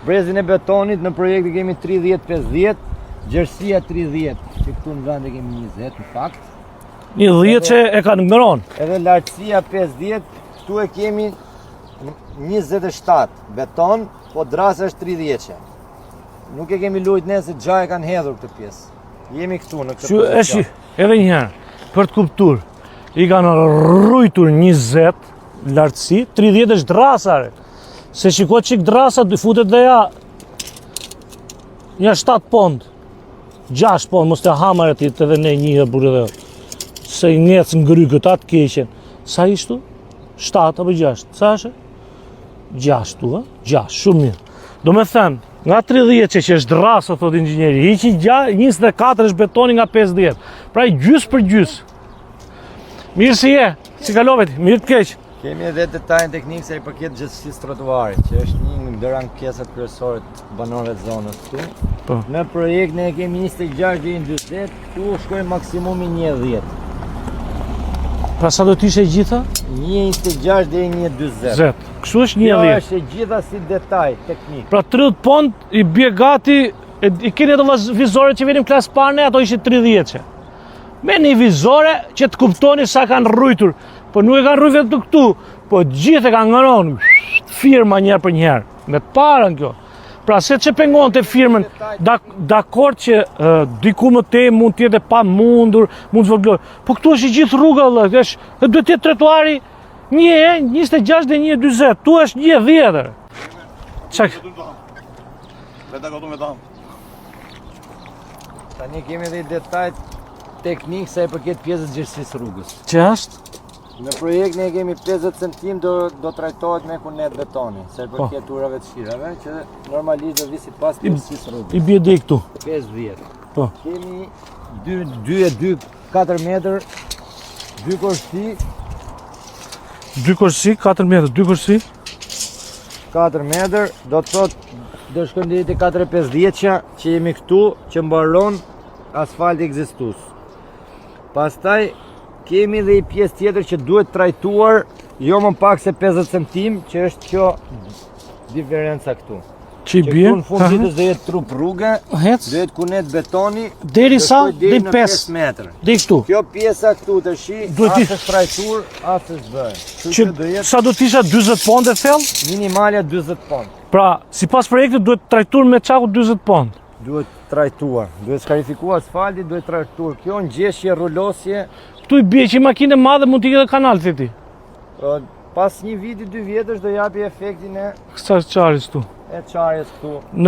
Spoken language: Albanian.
Brezin e betonit në projekt e kemi 30-50, gjerësia 30, që këtu në vend e kemi 20 në fakt. Një 10 që e kanë ngronë. Edhe lartësia 50, këtu e kemi 27 beton, po drasa është 30 që. Nuk e kemi lujt ne se gja e kanë hedhur këtë pjesë. Jemi këtu në këtë Që është edhe një herë, për të kuptuar, i kanë rrujtur 20 lartësi, 30 është drasa. Re. Se shiko çik drasa, dy futet dhe ja një 7 pond, 6 pond, mos të hamare ti të dhe ne një herë burrë dhe. Se i ngec ngry këta të keqen. Sa ishtu? 7 apo 6? Sa është? 6 tu, 6, shumë mirë. Do me thënë, nga 30 që që është drasa, thot inxhinieri, hiqi 24 është betoni nga 50. Pra i gjys për gjys. Mirë si je, si kalove ti, mirë të keq. Kemi edhe detajin teknik sa i përket gjatësisë trotuarit, që është një ndër ankesat kryesore të banorëve të zonës këtu. Po. Në projekt ne e kemi 26 deri në 40, këtu shkojmë maksimumi 1.10. Pra sa do të ishte e gjitha? 1.26 deri në 1.40. Zet. Kështu është Kjo 1.10. është e gjitha si detaj teknik. Pra 30 pond i bie gati, e, i keni ato vaz- vizore që venim klas parë ne, ato ishin 30 që. Me një vizore që të kuptoni sa kanë rrujtur, po nuk e kanë rrujtur vetëm këtu, po gjithë e kanë ngronë firma një herë për një herë, me të parën kjo. Pra se që pengon të firmën, dak, dakord që e, diku më tej mund të jetë e pamundur, mund të zvogëlojë. Po këtu është i gjithë rruga vëlla, është duhet të jetë trotuari 1 26 dhe 1 40, tu është 1 10. Çak, Tani kemi edhe detaj teknik sa i përket pjesës gjatësisë rrugës. që është? Në projekt ne kemi 50 cm do do trajtohet me kunet betoni, sa i Po. përket urave të shirave, që normalisht do vi sipas pjesës rrugës. I bie deri këtu. 50. Po. Kemi 2 2 e 2 4 metër, dy korsi, Dy korsi, 4 metër, dy korsi. 4 metër, do të thot do shkojmë deri te 4.50 që, që jemi këtu, që mbaron asfalti ekzistues. Pastaj kemi edhe një pjesë tjetër që duhet trajtuar jo më pak se 50 cm, që është kjo diferenca këtu. Që i Që bie? këtu në fund ditës do jetë trup rruge, Hec. do jetë kunet betoni, Deri do sa? shkojë deri Deri në 5. 5 metër. Deri këtu. Kjo pjesa këtu të shi, Duhet as i- është trajtur, as është bërë. Kështu Që që do jetë sa do të isha 40 pond e thellë? minimalja 40 pond. Pra, sipas projektit duhet trajtuar me çaku 40 pond. Duhet trajtuar, duhet skarifikuar asfalti, duhet trajtuar. Kjo ngjeshje, rulosje, Këtu i bie që makinë e madhe mund të ikë edhe kanal the ti. ë, pas një viti, dy vjetësh do japi efektin e Kësa çaris këtu. e çarjes këtu. Në.